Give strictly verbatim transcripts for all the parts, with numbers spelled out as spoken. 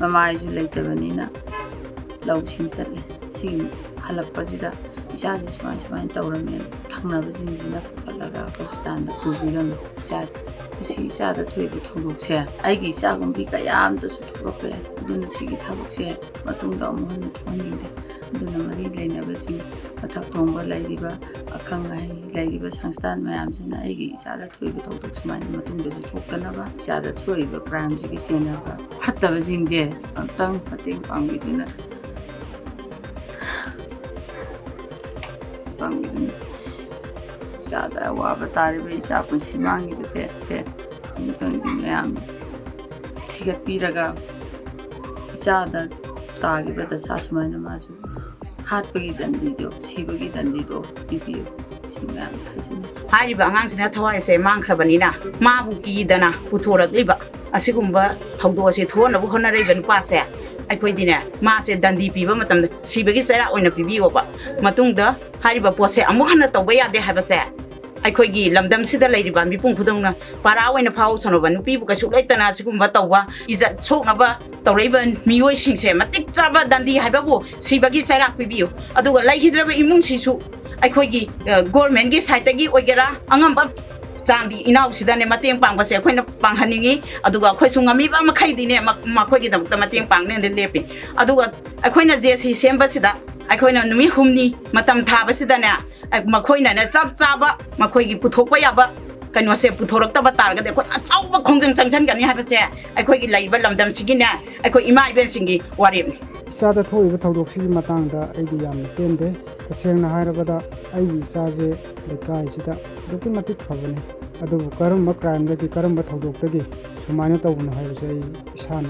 ꯃꯃꯥꯏꯁꯨ ꯂꯩꯇꯕꯅꯤꯅ ꯂꯧꯁꯤꯡ ꯆꯠꯂꯦ꯫ ꯁꯤ ꯍꯜꯂꯛꯄꯁꯤꯗ ꯏꯆꯥꯁꯦ ꯁꯨꯃꯥꯏ ꯁꯨꯃꯥꯏꯅ ꯇꯧꯔꯝꯃꯦ, ꯊꯪꯅꯕꯁꯤꯡꯁꯤꯅ ꯄꯨꯈꯠꯂꯒ ꯍꯣꯁꯄꯤꯇꯥꯜꯗ ꯄꯨꯕꯤꯔꯝꯃꯦ ꯏꯆꯥꯁꯦ꯫ ꯃꯁꯤ ꯏꯆꯥꯗ ꯊꯣꯛꯏꯕ ꯊꯧꯗꯣꯛꯁꯦ ꯑꯩꯒꯤ ꯏꯆꯥꯒꯨꯝꯕꯤ ꯀꯌꯥ ꯑꯃꯇꯁꯨ ꯊꯣꯛꯂꯛꯄ ꯌꯥꯏ꯫ ꯑꯗꯨꯅ ꯁꯤꯒꯤ ꯊꯕꯛꯁꯦ ꯃꯇꯨꯡꯗ ꯑꯃꯨꯛ ꯍꯟꯅ ꯊꯣꯛꯍꯟꯅꯤꯡꯗꯦ꯫ ꯑꯗꯨꯅ ꯃꯔꯤ ꯂꯩꯅꯕꯁꯤꯡ, ꯃꯊꯛ ꯊꯣꯡꯕ ꯂꯩꯔꯤꯕ ꯑꯈꯪ ꯑꯍꯩ ꯂꯩꯔꯤꯕ ꯁꯪꯁꯊꯥꯟ ꯃꯌꯥꯝꯁꯤꯅ ꯑꯩꯒꯤ ꯏꯆꯥꯗ ꯊꯣꯛꯏꯕ ꯊꯧꯗꯣꯛ ꯁꯨꯃꯥꯏꯅ ꯃꯇꯨꯡꯗꯁꯨ ꯊꯣꯛꯇꯅꯕ, ꯏꯆꯥꯗ ꯊꯣꯛꯏꯕ ꯀ꯭ꯔꯥꯏꯝꯁꯤꯒꯤ ꯆꯦꯟꯅꯕ ꯐꯠꯇꯕꯁꯤꯡꯁꯦ ꯑꯝꯇꯪ ꯃꯇꯦꯡ ꯄꯥꯡꯕꯤꯗꯨꯅ, ꯄꯥꯡꯕꯤꯗꯨꯅ ꯏꯆꯥꯗ ꯑꯋꯥꯕ ꯇꯥꯔꯤꯕ, ꯏꯆꯥ ꯄꯨꯟꯁꯤ ꯃꯥꯡꯉꯤꯕꯁꯦ, ꯁꯦ ꯑꯃꯨꯛꯇꯪꯗꯤ ꯃꯌꯥꯝ ꯊꯤꯒꯠꯄꯤꯔꯒ ꯏꯆꯥꯗ ꯇꯥꯈꯤꯕ ꯗꯁꯥ ꯁꯨꯃꯥꯏꯅ ꯃꯥꯁꯨ ꯍꯥꯠꯄꯒꯤ ꯗꯟꯗꯤꯗꯣ, ꯁꯤꯕꯒꯤ ꯗꯟꯗꯤꯗꯣ ꯄꯤꯕꯤꯌꯨ꯫ ꯁꯤ ꯃꯌꯥꯝ ꯍꯥꯏꯖꯅꯤꯡꯉꯤ꯫ ꯍꯥꯏꯔꯤꯕ ꯑꯉꯥꯡꯁꯤꯅ ꯊꯋꯥꯏꯁꯦ ꯃꯥꯡꯈ꯭ꯔꯕꯅꯤꯅ ꯃꯥꯕꯨ ꯀꯤꯗꯅ ꯄꯨꯊꯣꯔꯛꯂꯤꯕ ꯑꯁꯤꯒꯨꯝꯕ ꯊꯧꯗꯣꯛ ꯑꯁꯤ ꯊꯣꯛꯍꯟꯅꯕ ꯍꯣꯠꯅꯔꯛꯏꯕ ꯅꯨꯄꯥꯁꯦ, ꯑꯩꯈꯣꯏꯗꯤꯅꯦ, ꯃꯥꯁꯦ ꯗꯟꯗꯤ ꯄꯤꯕ ꯃꯇꯝꯗ ꯁꯤꯕꯒꯤ ꯆꯩꯔꯥꯛ ꯑꯣꯏꯅ ꯄꯤꯕꯤꯌꯣꯕ꯫ ꯃꯇꯨꯡꯗ ꯍꯥꯏꯔꯤꯕ ꯄꯣꯠꯁꯦ ꯑꯃꯨꯛ ꯍꯟꯅ ꯇꯧꯕ ꯌꯥꯗꯦ ꯍꯥꯏꯕꯁꯦ ꯑꯩꯈꯣꯏꯒꯤ ꯂꯝꯗꯝꯁꯤꯗ ꯂꯩꯔꯤꯕ ꯃꯤꯄꯨꯝ ꯈꯨꯗꯤꯡꯃꯛꯅ ꯄꯥꯔꯥ ꯑꯣꯏꯅ ꯐꯥꯎꯁꯅꯨꯕ, ꯅꯨꯄꯤꯕꯨ ꯀꯩꯁꯨ ꯂꯩꯇꯅ ꯑꯁꯤꯒꯨꯝꯕ ꯇꯧꯕ, ꯏꯖꯠ ꯁꯣꯛꯅꯕ ꯇꯧꯔꯛꯏꯕ ꯃꯤꯑꯣꯏꯁꯤꯡꯁꯦ ꯃꯇꯤꯛ ꯆꯥꯕ ꯗꯟꯗꯤ ꯍꯥꯏꯕꯕꯨ ꯁꯤꯕꯒꯤ ꯆꯩꯔꯥꯛ ꯄꯤꯕꯤꯌꯨ꯫ ꯑꯗꯨꯒ ꯂꯩꯈꯤꯗ꯭ꯔꯕ ꯏꯃꯨꯡꯁꯤꯁꯨ ꯑꯩꯈꯣꯏꯒꯤ, ꯑ, ꯒꯣꯔꯃꯦꯟꯒꯤ ꯁꯥꯏꯠꯇꯒꯤ ꯑꯣꯏꯒꯦꯔꯥ, ꯑꯉꯝꯕ ꯆꯥꯡꯗꯤ ꯏꯅꯥꯎꯁꯤꯗꯅꯦ ꯃꯇꯦꯡ ꯄꯥꯡꯕꯁꯦ ꯑꯩꯈꯣꯏꯅ ꯄꯥꯡꯍꯟꯅꯤꯡꯉꯤ꯫ ꯑꯗꯨꯒ ꯑꯩꯈꯣꯏꯁꯨ ꯉꯝꯃꯤꯕ ꯃꯈꯩꯗꯤꯅꯦ ꯃ-, ꯃꯈꯣꯏꯒꯤꯗꯃꯛꯇ ꯃꯇꯦꯡ ꯄꯥꯡꯅꯦꯅ ꯂꯦꯞꯄꯤ꯫ ꯑꯗꯨꯒ ꯑꯩꯈꯣꯏꯅ ꯖꯦ ꯁꯤ ꯁꯦꯝꯕꯁꯤꯗ ꯑꯩꯈꯣꯏꯅ ꯅꯨꯃꯤꯠ ꯍꯨꯝꯅꯤ ꯃꯇꯝ ꯊꯥꯕꯁꯤꯗꯅꯦ, ꯑ, ꯃꯈꯣꯏꯅꯅꯦ ꯆꯞ ꯆꯥꯕ ꯃꯈꯣꯏꯒꯤ ꯄꯨꯊꯣꯛꯄ ꯌꯥꯕ ꯀꯩꯅꯣꯁꯦ ꯄꯨꯊꯣꯔꯛꯇꯕ ꯇꯥꯔꯒꯗꯤ ꯑꯩꯈꯣꯏ ꯑꯆꯧꯕ ꯈꯣꯡꯖꯪ ꯆꯪꯁꯤꯟꯒꯅꯤ ꯍꯥꯏꯕꯁꯦ ꯑꯩꯈꯣꯏꯒꯤ ꯂꯩꯔꯤꯕ ꯂꯝꯗꯝꯁꯤꯒꯤꯅꯦ ꯑꯩꯈꯣꯏ ꯏꯃꯥ ꯏꯕꯦꯟꯁꯤꯡꯒꯤ ꯋꯥꯔꯦꯞꯅꯤ꯫ ꯏꯆꯥꯗ ꯊꯣꯛꯏꯕ ꯊꯧꯗꯣꯛꯁꯤꯒꯤ ꯃꯇꯥꯡꯗ ꯑꯩꯗꯤ ꯌꯥꯝꯅ ꯄꯦꯟꯗꯦ꯫ ꯇꯁꯦꯡꯅ ꯍꯥꯏꯔꯕꯗ ꯑꯩꯒꯤ ꯏꯆꯥꯁꯦ ꯂꯩꯀꯥꯏꯁꯤꯗ ꯑꯗꯨꯛꯀꯤ ꯃꯇꯤꯛ ꯐꯕꯅꯤ꯫ ꯑꯗꯨꯕꯨ ꯀꯔꯝꯕ ꯀ꯭ꯔꯥꯏꯝꯗꯒꯤ, ꯀꯔꯝꯕ ꯊꯧꯗꯣꯛꯇꯒꯤ ꯁꯨꯃꯥꯏꯅ ꯇꯧꯕꯅꯣ ꯍꯥꯏꯕꯁꯦ ꯑꯩ ꯏꯁꯥꯅ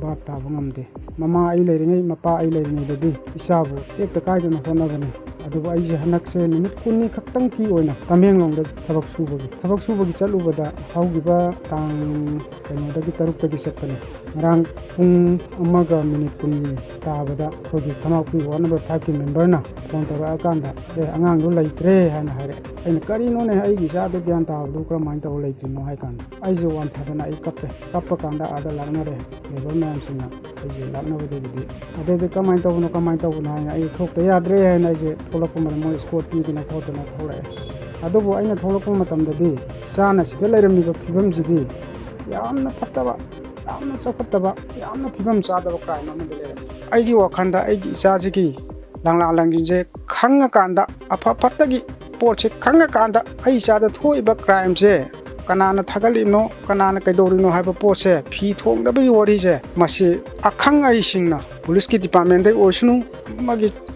ꯚꯥꯞ ꯇꯥꯕ ꯉꯝꯗꯦ꯫ ꯃꯃꯥ ꯑꯩ ꯂꯩꯔꯤꯉꯩ, ꯃꯄꯥ ꯑꯩ ꯂꯩꯔꯤꯉꯩꯗꯗꯤ ꯏꯆꯥꯕꯨ ꯇꯦꯛꯇ ꯀꯥꯏꯗꯅ ꯍꯣꯠꯅꯕꯅꯤ꯫ ꯑꯗꯨꯕꯨ ꯑꯩꯁꯦ ꯍꯟꯗꯛꯁꯦ ꯅꯨꯃꯤꯠ ꯀꯨꯟꯅꯤ ꯈꯛꯇꯪꯒꯤ ꯑꯣꯏꯅ ꯇꯃꯦꯡꯂꯣꯡꯗ ꯊꯕꯛ ꯁꯨꯕꯒꯤ, ꯊꯕꯛ ꯁꯨꯕꯒꯤ ꯆꯠꯂꯨꯕꯗ ꯍꯧꯈꯤꯕ ꯇꯥꯡ ꯀꯩꯅꯣꯗꯒꯤ, ꯇꯔꯨꯛꯇꯒꯤ ꯆꯠꯄꯅꯦ꯫ ꯉꯔꯥꯡ ꯄꯨꯡ ꯑꯃꯒ ꯃꯤꯅꯤꯠ ꯀꯨꯟ ꯇꯥꯕꯗ ꯑꯩꯈꯣꯏꯒꯤ ꯈꯝꯕꯥꯡ ꯈꯨꯏ ꯋꯥꯔꯗ ꯅꯝꯕꯔ ꯐꯥꯏꯚꯀꯤ ꯃꯦꯝꯕꯔꯅ ꯐꯣꯟ ꯇꯧꯔꯛꯑꯀꯥꯟꯗ, "ꯑꯦ, ꯑꯉꯥꯡꯗꯣ ꯂꯩꯇ꯭ꯔꯦ" ꯍꯥꯏꯅ ꯍꯥꯏꯔꯛꯑꯦ꯫ ꯑꯩꯅ, "ꯀꯔꯤꯅꯣꯅꯦ, ꯑꯩꯒꯤ ꯏꯆꯥꯗꯣ ꯒ꯭ꯌꯥꯟ ꯇꯥꯕꯗꯨ ꯀꯔꯝꯍꯥꯏꯅ ꯇꯧꯔ ꯂꯩꯇ꯭ꯔꯤꯅꯣ?" ꯍꯥꯏ ꯀꯥꯟꯗ ꯑꯩꯁꯦ ꯋꯥꯟꯊꯗꯅ ꯑꯩ ꯀꯞꯄꯦ꯫ ꯀꯞꯄ ꯀꯥꯟꯗ ꯑꯥꯗ ꯂꯥꯛꯅꯔꯦ, ꯂꯦꯕꯔ ꯃꯌꯥꯝꯁꯤꯡꯅ ꯑꯩꯁꯦ ꯂꯥꯛꯅꯕꯗꯒꯤꯗꯤ꯫ ꯑꯗꯩꯗꯤ ꯀꯃꯥꯏꯅ ꯇꯧꯕꯅꯣ, ꯀꯃꯥꯏꯅ ꯇꯧꯕꯅꯣ ꯍꯥꯏꯅ ꯑꯩ ꯊꯣꯛꯇ ꯌꯥꯗ꯭ꯔꯦ ꯍꯥꯏꯅ ꯑꯩꯁꯦ ꯊꯣꯛꯂꯛꯄ ꯃꯇꯝꯗ ꯃꯣꯏ ꯏꯁꯀꯣꯔꯠ ꯄꯤꯗꯅ ꯈꯣꯠꯇꯅ ꯊꯣꯛꯂꯛꯑꯦ꯫ ꯑꯗꯨꯕꯨ ꯑꯩꯅ ꯊꯣꯛꯂꯛꯄ ꯃꯇꯝꯗꯗꯤ ꯏꯆꯥꯅ ꯁꯤꯗ ꯂꯩꯔꯝꯃꯤꯕ ꯐꯤꯕꯝꯁꯤꯗꯤ ꯌꯥꯝꯅ ꯐꯠꯇꯕ, ꯌꯥꯝꯅ ꯆꯥꯎꯈꯠꯇꯕ, ꯌꯥꯝꯅ ꯐꯤꯕꯝ ꯆꯥꯗꯕ ꯀ꯭ꯔꯥꯏꯝ ꯑꯃꯗ ꯂꯩꯔꯝꯃꯤ꯫ ꯑꯩꯒꯤ ꯋꯥꯈꯜꯗ ꯑꯩꯒꯤ ꯏꯆꯥꯁꯤꯒꯤ ꯂꯥꯡꯂꯥ ꯂꯥꯡꯖꯤꯟꯁꯦ ꯈꯪꯉꯀꯥꯟꯗ, ꯑꯐ ꯐꯠꯇꯒꯤ ꯄꯣꯠꯁꯦ ꯈꯪꯉꯀꯥꯟꯗ, ꯑꯩ ꯏꯆꯥꯗ ꯊꯣꯛꯏꯕ ꯀ꯭ꯔꯥꯏꯝꯁꯦ ꯀꯅꯥꯅ ꯊꯥꯒꯠꯂꯤꯅꯣ, ꯀꯅꯥꯅ ꯀꯩꯗꯧꯔꯤꯅꯣ ꯍꯥꯏꯕ ꯄꯣꯠꯁꯦ, ꯐꯤ ꯊꯣꯡꯗꯕꯒꯤ ꯋꯥꯔꯤꯁꯦ, ꯃꯁꯤ ꯑꯈꯪ ꯑꯍꯩꯁꯤꯡꯅ, ꯄꯨꯂꯤꯁꯀꯤ ꯗꯤꯄꯥꯔꯠꯃꯦꯟꯗꯩ ꯑꯣꯏꯁꯅꯨ, ꯑꯃꯒꯤ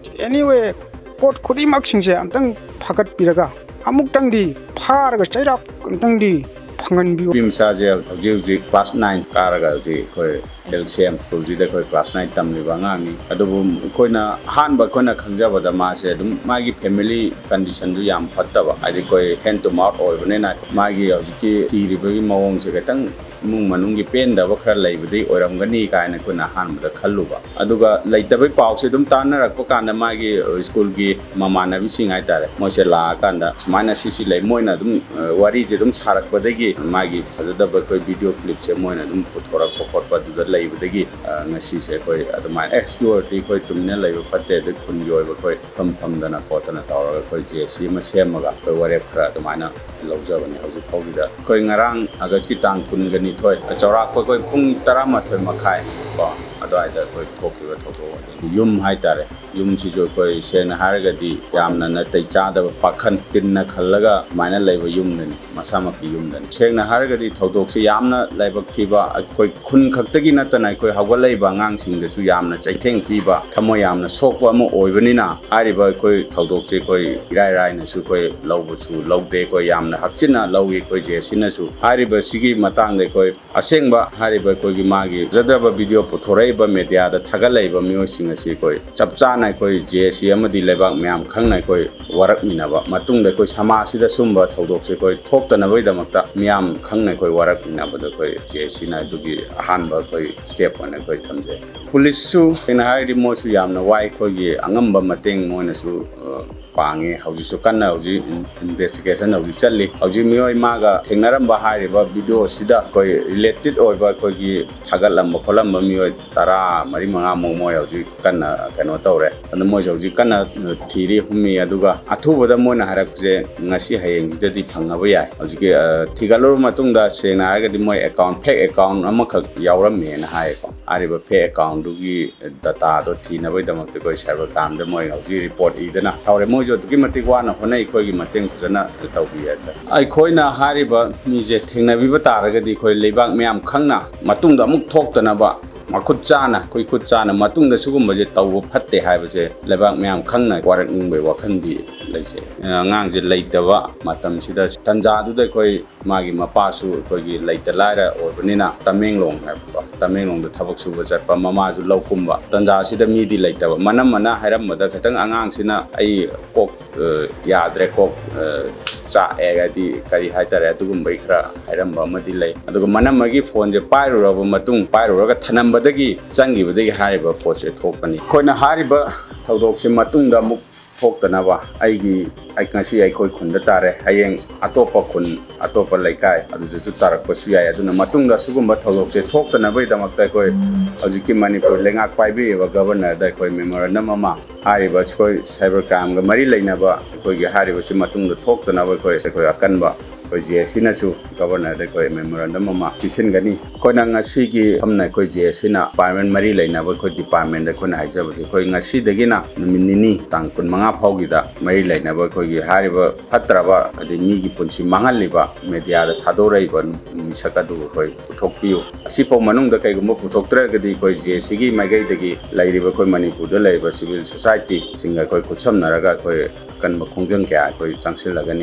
anyway, ꯄꯣꯠ ꯈꯨꯗꯤꯡꯃꯛꯁꯤꯡꯁꯦ ꯑꯝꯇꯪ ꯐꯥꯒꯠꯄꯤꯔꯒ ꯑꯃꯨꯛꯇꯪꯗꯤ ꯐꯥꯔꯒ ꯆꯩꯔꯥꯛ ꯑꯝꯇꯪꯗꯤ ꯐꯪꯍꯟꯕꯤꯌꯨ꯫ ꯅꯨꯄꯤ ꯃꯆꯥꯁꯦ ꯍꯧꯖꯤꯛ ꯍꯧꯖꯤꯛ ꯀ꯭ꯂꯥꯁ ꯅꯥꯏꯟ ꯀꯥꯔꯒ ꯍꯧꯖꯤꯛ ꯑꯩꯈꯣꯏ ꯑꯦꯜ ꯁꯤ ꯑꯦꯝ ꯁ꯭ꯀꯨꯜꯁꯤꯗ ꯑꯩꯈꯣꯏ ꯀ꯭ꯂꯥꯁ ꯅꯥꯏꯟ ꯇꯝꯂꯤꯕ ꯑꯉꯥꯡꯅꯤ꯫ ꯑꯗꯨꯕꯨ ꯑꯩꯈꯣꯏꯅ ꯑꯍꯥꯟꯕ ꯑꯩꯈꯣꯏꯅ ꯈꯪꯖꯕꯗ ꯃꯥꯁꯦ ꯑꯗꯨꯝ ꯃꯥꯒꯤ ꯐꯦꯃꯤꯂꯤ ꯀꯟꯗꯤꯁꯟꯗꯨ ꯌꯥꯝ ꯐꯠꯇꯕ, ꯍꯥꯏꯗꯤ ꯑꯩꯈꯣꯏ hand to mouth ꯑꯣꯏꯕꯅꯤꯅ ꯃꯥꯒꯤ ꯍꯧꯖꯤꯛꯀꯤ ꯊꯤꯔꯤꯕꯒꯤ ꯃꯑꯣꯡꯁꯦ ꯈꯤꯇꯪ ꯏꯃꯨꯡ ꯃꯅꯨꯡꯒꯤ ꯄꯦꯟꯗꯕ ꯈꯔ ꯂꯩꯕꯗꯒꯤ ꯑꯣꯏꯔꯝꯒꯅꯤ ꯀꯥꯏꯅ ꯑꯩꯈꯣꯏꯅ ꯑꯍꯥꯟꯕꯗ ꯈꯜꯂꯨꯕ꯫ ꯑꯗꯨꯒ ꯂꯩꯇꯕꯩ ꯄꯥꯎꯁꯦ ꯑꯗꯨꯝ ꯇꯥꯟꯅꯔꯛꯄ ꯀꯥꯟꯗ ꯃꯥꯒꯤ ꯁ꯭ꯀꯨꯜꯒꯤ ꯃꯃꯥꯟꯅꯕꯤꯁꯤꯡ ꯍꯥꯏꯇꯥꯔꯦ, ꯃꯣꯏꯁꯦ ꯂꯥꯛꯑꯀꯥꯟꯗ ꯁꯨꯃꯥꯏꯅ ꯁꯤꯁꯤ ꯂꯩ, ꯃꯣꯏꯅ ꯑꯗꯨꯝ, ꯑ, ꯋꯥꯔꯤꯁꯦ ꯑꯗꯨꯝ ꯁꯥꯔꯛꯄꯗꯒꯤ ꯃꯥꯒꯤ ꯐꯖꯗꯕ ꯑꯩꯈꯣꯏ ꯚꯤꯗꯤꯑꯣ ꯀ꯭ꯂꯤꯞꯁꯦ ꯃꯣꯏꯅ ꯑꯗꯨꯝ ꯄꯨꯊꯣꯔꯛꯄ ꯈꯣꯠꯄ ꯑꯗꯨꯗ ꯂꯩꯕꯗꯒꯤ, ꯑ, ꯉꯁꯤꯁꯦ ꯑꯩꯈꯣꯏ ꯑꯗꯨꯃꯥꯏꯅ, ꯑꯦ, ꯁꯤ ꯑꯣꯏꯔꯗꯤ ꯑꯩꯈꯣꯏ ꯇꯨꯃꯤꯟꯅ ꯂꯩꯕ ꯐꯠꯇꯦ, ꯑꯗꯩ ꯈꯨꯟꯒꯤ ꯑꯣꯏꯕ ꯑꯩꯈꯣꯏ ꯐꯝ ꯐꯝꯗꯅ ꯈꯣꯠꯇꯅ ꯇꯧꯔꯒ ꯑꯩꯈꯣꯏ ꯖꯦ ꯁꯤ ꯑꯃ ꯁꯦꯝꯃꯒ ꯑꯩꯈꯣꯏ ꯋꯥꯔꯦꯞ ꯈꯔ ꯑꯗꯨꯃꯥꯏꯅ ꯂꯧꯖꯕꯅꯦ꯫ ꯍꯧꯖꯤꯛ ꯐꯥꯎꯒꯤꯗ ꯑꯩꯈꯣꯏ ꯉꯔꯥꯡ ꯑꯥꯒꯁꯀꯤ ꯇꯥꯡ ꯀꯨꯟꯒ ꯅꯤꯊꯣꯏ, ꯆꯥꯎꯔꯥꯛꯄ ꯑꯩꯈꯣꯏ ꯄꯨꯡ ꯇꯔꯥꯃꯥꯊꯣꯏ ꯃꯈꯥꯏ ꯀꯣ ꯑꯗꯨꯋꯥꯏꯗ ꯑꯩꯈꯣꯏ ꯊꯣꯛꯈꯤꯕ ꯊꯧꯗꯣꯛ ꯑꯗꯨ ꯌꯨꯝ ꯍꯥꯏꯇꯥꯔꯦ, ꯌꯨꯝꯁꯤꯁꯨ ꯑꯩꯈꯣꯏ ꯁꯦꯡꯅ ꯍꯥꯏꯔꯒꯗꯤ ꯌꯥꯝꯅ ꯅꯥꯇꯩ ꯆꯥꯗꯕ ꯄꯥꯈꯟ ꯇꯤꯟꯅ ꯈꯜꯂꯒ ꯑꯗꯨꯃꯥꯏꯅ ꯂꯩꯕ ꯌꯨꯝꯗꯅꯤ, ꯃꯁꯥꯃꯛꯀꯤ ꯌꯨꯝꯗꯅꯤ꯫ ꯁꯦꯡꯅ ꯍꯥꯏꯔꯒꯗꯤ ꯊꯧꯗꯣꯛꯁꯤ ꯌꯥꯝꯅ ꯂꯥꯏꯕꯛ ꯊꯤꯕ, ꯑꯩꯈꯣꯏ ꯈꯨꯟ ꯈꯛꯇꯒꯤ ꯅꯠꯇꯅ ꯑꯩꯈꯣꯏ ꯍꯧꯒꯠꯂꯛꯏꯕ ꯑꯉꯥꯡꯁꯤꯡꯗꯁꯨ ꯌꯥꯝꯅ ꯆꯩꯊꯦꯡ ꯄꯤꯕ, ꯊꯃꯣꯏ ꯌꯥꯝꯅ ꯁꯣꯛꯄ ꯑꯃ ꯑꯣꯏꯕꯅꯤꯅ, ꯍꯥꯏꯔꯤꯕ ꯑꯩꯈꯣꯏ ꯊꯧꯗꯣꯛꯁꯤ ꯑꯩꯈꯣꯏ ꯏꯔꯥꯏ ꯔꯥꯏꯅꯁꯨ ꯑꯩꯈꯣꯏ ꯂꯧꯕꯁꯨ ꯂꯧꯗꯦ꯫ ꯑꯩꯈꯣꯏ ꯌꯥꯝꯅ ꯍꯛꯆꯤꯟꯅ ꯂꯧꯏ ꯑꯩꯈꯣꯏ ꯖꯦ ꯁꯤꯅꯁꯨ꯫ ꯍꯥꯏꯔꯤꯕ ꯁꯤꯒꯤ ꯃꯇꯥꯡꯗ ꯑꯩꯈꯣꯏ ꯑꯁꯦꯡꯕ ꯍꯥꯏꯔꯤꯕ ꯑꯩꯈꯣꯏꯒꯤ ꯃꯥꯒꯤ ꯐꯖꯗ꯭ꯔꯕ ꯚꯤꯗꯤꯑꯣ ꯄꯨꯊꯣꯔꯛꯏ ꯂꯩꯔꯤꯕ ꯃꯦꯗꯤꯌꯥꯗ ꯊꯥꯒꯠꯂꯛꯏꯕ ꯃꯤꯑꯣꯏꯁꯤꯡ ꯑꯁꯤ ꯑꯩꯈꯣꯏ ꯆꯞ ꯆꯥꯅ ꯑꯩꯈꯣꯏ ꯖꯦ ꯑꯦꯁ ꯁꯤ ꯑꯃꯗꯤ ꯂꯩꯕꯥꯛ ꯃꯌꯥꯝ ꯈꯪꯅ ꯑꯩꯈꯣꯏ ꯋꯥꯔꯛꯃꯤꯟꯅꯕ, ꯃꯇꯨꯡꯗ ꯑꯩꯈꯣꯏ ꯁꯃꯥꯖꯁꯤꯗ ꯁꯨꯝꯕ ꯊꯧꯗꯣꯛꯁꯦ ꯑꯩꯈꯣꯏ ꯊꯣꯛꯇꯅꯕꯒꯤꯗꯃꯛꯇ ꯃꯤꯌꯥꯝ ꯈꯪꯅ ꯑꯩꯈꯣꯏ ꯋꯥꯔꯛꯃꯤꯟꯅꯕꯗ ꯑꯩꯈꯣꯏ ꯖꯦ ꯑꯦꯁ ꯁꯤꯅ ꯑꯗꯨꯒꯤ ꯑꯍꯥꯟꯕ ꯑꯩꯈꯣꯏ ꯁ꯭ꯇꯦꯞ ꯑꯣꯏꯅ ꯑꯩꯈꯣꯏ ꯊꯝꯖꯩ꯫ ꯄꯨꯂꯤꯁꯁꯨ ꯁꯦꯡꯅ ꯍꯥꯏꯔꯗꯤ ꯃꯣꯏꯁꯨ ꯌꯥꯝꯅ ꯋꯥꯏ, ꯑꯩꯈꯣꯏꯒꯤ ꯑꯉꯝꯕ ꯃꯇꯦꯡ ꯃꯣꯏꯅꯁꯨ, ꯑ, ꯄꯥꯡꯉꯦ꯫ ꯍꯧꯖꯤꯛꯁꯨ ꯀꯟꯅ ꯍꯧꯖꯤꯛ ꯏꯟ-, ꯏꯟꯚꯦꯁꯇꯤꯒꯦꯁꯟ ꯍꯧꯖꯤꯛ ꯆꯠꯂꯤ꯫ ꯍꯧꯖꯤꯛ ꯃꯤꯑꯣꯏ ꯃꯥꯒ ꯊꯦꯡꯅꯔꯝꯕ ꯍꯥꯏꯔꯤꯕ ꯚꯤꯗꯤꯑꯣꯁꯤꯗ ꯑꯩꯈꯣꯏ ꯔꯤꯂꯦꯇꯦꯠ ꯑꯣꯏꯕ ꯑꯩꯈꯣꯏꯒꯤ ꯊꯥꯒꯠꯂꯝꯕ ꯈꯣꯠꯂꯝꯕ ꯃꯤꯑꯣꯏ ꯇꯔꯥ ꯃꯔꯤ ꯃꯉꯥꯃꯨꯛ ꯃꯣꯏ ꯍꯧꯖꯤꯛ ꯀꯟꯅ ꯀꯩꯅꯣ ꯇꯧꯔꯦ꯫ ꯑꯗꯨ ꯃꯣꯏꯁꯨ ꯍꯧꯖꯤꯛ ꯀꯟꯅ ꯊꯤꯔꯤ, ꯍꯨꯝꯃꯤ꯫ ꯑꯗꯨꯒ ꯑꯊꯨꯕꯗ ꯃꯣꯏꯅ ꯍꯥꯏꯔꯛꯄꯁꯦ ꯉꯁꯤ ꯍꯌꯦꯡꯁꯤꯗꯗꯤ ꯐꯪꯉꯕ ꯌꯥꯏ꯫ ꯍꯧꯖꯤꯛꯀꯤ, ꯑ, ꯊꯤꯒꯠꯂꯨꯔꯕ ꯃꯇꯨꯡꯗ ꯁꯦꯡꯅ ꯍꯥꯏꯔꯒꯗꯤ ꯃꯣꯏ ꯑꯦꯀꯥꯎꯟ, ꯐꯦꯛ ꯑꯦꯀꯥꯎꯟ ꯑꯃꯈꯛ ꯌꯥꯎꯔꯝꯃꯦꯅ ꯍꯥꯏꯌꯦꯀꯣ꯫ ꯍꯥꯏꯔꯤꯕ ꯐꯦꯛ ꯑꯦꯀꯥꯎꯟꯗꯨꯒꯤ ꯗꯇꯥꯗꯣ ꯊꯤꯅꯕꯒꯤꯗꯃꯛꯇ ꯑꯩꯈꯣꯏ ꯁꯥꯏꯕꯔ ꯀ꯭ꯔꯥꯏꯝꯗ ꯃꯣꯏ ꯍꯧꯖꯤꯛ ꯔꯤꯄꯣꯔꯠ ꯏꯗꯅ ꯇꯧꯔꯦ꯫ ꯃꯣꯏꯁꯨ ꯑꯗꯨꯛꯀꯤ ꯃꯇꯤꯛ ꯋꯥꯅ ꯍꯣꯠꯅꯩ, ꯑꯩꯈꯣꯏꯒꯤ ꯃꯇꯦꯡ ꯐꯖꯅ ꯇꯧꯕꯤ ꯍꯥꯏꯇꯥꯔꯦ꯫ ꯑꯩꯈꯣꯏꯅ ꯍꯥꯏꯔꯤꯕ ꯃꯤꯁꯦ ꯊꯦꯡꯅꯕꯤꯕ ꯇꯥꯔꯒꯗꯤ ꯑꯩꯈꯣꯏ ꯂꯩꯕꯥꯛ ꯃꯌꯥꯝ ꯈꯪꯅ ꯃꯇꯨꯡꯗ ꯑꯃꯨꯛ ꯊꯣꯛꯇꯅꯕ ꯃꯈꯨꯠ ꯆꯥꯅ, ꯑꯩꯈꯣꯏ ꯈꯨꯠ ꯆꯥꯅ ꯃꯇꯨꯡꯗ ꯁꯤꯒꯨꯝꯕꯁꯦ ꯇꯧꯕ ꯐꯠꯇꯦ ꯍꯥꯏꯕꯁꯦ ꯂꯩꯕꯥꯛ ꯃꯌꯥꯝ ꯈꯪꯅ ꯋꯥꯔꯛꯅꯤꯡꯕꯒꯤ ꯋꯥꯈꯜꯗꯤ ꯂꯩꯖꯩ꯫ ꯑꯉꯥꯡꯁꯦ ꯂꯩꯇꯕ ꯃꯇꯝꯁꯤꯗ, ꯇꯟꯖꯥꯗꯨꯗ ꯑꯩꯈꯣꯏ ꯃꯥꯒꯤ ꯃꯄꯥꯁꯨ ꯑꯩꯈꯣꯏꯒꯤ ꯂꯩꯇ ꯂꯥꯏꯔ ꯑꯣꯏꯕꯅꯤꯅ ꯇꯃꯦꯡꯂꯣꯡ ꯍꯥꯏꯕꯀꯣ, ꯇꯃꯦꯡꯂꯣꯡꯗ ꯊꯕꯛ ꯁꯨꯕ ꯆꯠꯄ, ꯃꯃꯥꯁꯨ ꯂꯧ ꯀꯨꯝꯕ꯫ ꯇꯟꯖꯥꯁꯤꯗ ꯃꯤꯗꯤ ꯂꯩꯇꯕ꯫ ꯃꯅꯝꯃꯅ ꯍꯥꯏꯔꯝꯕꯗ ꯈꯤꯇꯪ ꯑꯉꯥꯡꯁꯤꯅ ꯑꯩ ꯀꯣꯛ, ꯑ, ꯌꯥꯗ꯭ꯔꯦ, ꯀꯣꯛ, ꯑ, ꯆꯥꯛꯑꯦ, ꯍꯥꯏꯗꯤ ꯀꯔꯤ ꯍꯥꯏꯇꯥꯔꯦ, ꯑꯗꯨꯒꯨꯝꯕꯒꯤ ꯈꯔ ꯍꯥꯏꯔꯝꯕ ꯑꯃꯗꯤ ꯂꯩ꯫ ꯑꯗꯨꯒ ꯃꯅꯝꯃꯒꯤ ꯐꯣꯟꯁꯦ ꯄꯥꯏꯔꯨꯔꯕ ꯃꯇꯨꯡ, ꯄꯥꯏꯔꯨꯔꯒ ꯊꯅꯝꯕꯗꯒꯤ, ꯆꯪꯈꯤꯕꯗꯒꯤ ꯍꯥꯏꯔꯤꯕ ꯄꯣꯠꯁꯦ ꯊꯣꯛꯄꯅꯤ꯫ ꯑꯩꯈꯣꯏꯅ ꯍꯥꯏꯔꯤꯕ ꯊꯧꯗꯣꯛꯁꯦ ꯃꯇꯨꯡꯗ ꯑꯃꯨꯛ ꯊꯣꯛꯇꯅꯕ ꯑꯩꯒꯤ, ꯑꯩ ꯉꯁꯤ ꯑꯩꯈꯣꯏ ꯈꯨꯟꯗ ꯇꯥꯔꯦ, ꯍꯌꯦꯡ ꯑꯇꯣꯞꯄ ꯈꯨꯟ, ꯑꯇꯣꯞꯄ ꯂꯩꯀꯥꯏ ꯑꯗꯨꯗꯁꯨ ꯇꯥꯔꯛꯄꯁꯨ ꯌꯥꯏ꯫ ꯑꯗꯨꯅ ꯃꯇꯨꯡꯗ ꯁꯤꯒꯨꯝꯕ ꯊꯧꯗꯣꯛꯁꯦ ꯊꯣꯛꯇꯅꯕꯒꯤꯗꯃꯛꯇ ꯑꯩꯈꯣꯏ ꯍꯧꯖꯤꯛꯀꯤ ꯃꯅꯤꯄꯨꯔ ꯂꯩꯉꯥꯛ ꯄꯥꯏꯕꯤꯔꯤꯕ ꯒꯕꯔꯅꯔꯗ ꯑꯩꯈꯣꯏ ꯃꯦꯃꯣꯔꯦꯟꯗꯝ ꯑꯃ, ꯍꯥꯏꯔꯤꯕ ꯑꯩꯈꯣꯏ ꯁꯥꯏꯕꯔ ꯀ꯭ꯔꯥꯏꯝꯒ ꯃꯔꯤ ꯂꯩꯅꯕ ꯑꯩꯈꯣꯏꯒꯤ ꯍꯥꯏꯔꯤꯕꯁꯤ ꯃꯇꯨꯡꯗ ꯊꯣꯛꯇꯅꯕ ꯑꯩꯈꯣꯏ, ꯑꯩꯈꯣꯏ ꯑꯀꯟꯕ ꯑꯩꯈꯣꯏ ꯖꯦ ꯑꯦꯁ ꯁꯤꯅꯁꯨ ꯒꯕꯔꯅꯔꯗ ꯑꯩꯈꯣꯏ ꯃꯦꯃꯣꯔꯦꯟꯗꯝ ꯑꯃ ꯄꯤꯁꯤꯟꯒꯅꯤ꯫ ꯑꯩꯈꯣꯏꯅ ꯉꯁꯤꯒꯤ ꯁꯝꯅ ꯑꯩꯈꯣꯏ ꯖꯦ ꯑꯦꯁ ꯁꯤꯅ ꯗꯤꯄꯥꯔꯠꯃꯦꯟ ꯃꯔꯤ ꯂꯩꯅꯕ ꯑꯩꯈꯣꯏ ꯗꯤꯄꯥꯔꯠꯃꯦꯟꯗ ꯑꯩꯈꯣꯏꯅ ꯍꯥꯏꯖꯕꯁꯦ, ꯑꯩꯈꯣꯏ ꯉꯁꯤꯗꯒꯤꯅ ꯅꯨꯃꯤꯠ ꯅꯤꯅꯤ, ꯇꯥꯡ ꯀꯨꯟꯃꯉꯥ ꯐꯥꯎꯒꯤꯗ ꯃꯔꯤ ꯂꯩꯅꯕ ꯑꯩꯈꯣꯏꯒꯤ ꯍꯥꯏꯔꯤꯕ ꯐꯠꯇ꯭ꯔꯕ, ꯍꯥꯏꯗꯤ ꯃꯤꯒꯤ ꯄꯨꯟꯁꯤ ꯃꯥꯡꯍꯜꯂꯤꯕ, ꯃꯦꯗꯤꯌꯥꯗ ꯊꯥꯗꯣꯔꯛꯏꯕ ꯃꯤꯁꯛ ꯑꯗꯨ ꯑꯩꯈꯣꯏ ꯄꯨꯊꯣꯛꯄꯤꯌꯨ꯫ ꯑꯁꯤꯐꯥꯎ ꯃꯅꯨꯡꯗ ꯀꯩꯒꯨꯝꯕ ꯄꯨꯊꯣꯛꯇ꯭ꯔꯒꯗꯤ ꯑꯩꯈꯣꯏ ꯖꯦ ꯑꯦꯁ ꯁꯤꯒꯤ ꯃꯥꯏꯀꯩꯗꯒꯤ ꯂꯩꯔꯤꯕ ꯑꯩꯈꯣꯏ ꯃꯅꯤꯄꯨꯔꯗ ꯂꯩꯔꯤꯕ ꯁꯤꯚꯤꯜ ꯁꯣꯁꯥꯏꯇꯤꯁꯤꯡꯒ ꯑꯩꯈꯣꯏ ꯈꯨꯠꯁꯝꯅꯔꯒ ꯑꯩꯈꯣꯏ ꯑꯀꯟꯕ ꯈꯣꯡꯖꯪ ꯀꯌꯥ ꯑꯩꯈꯣꯏ ꯆꯪꯁꯤꯜꯂꯒꯅꯤ꯫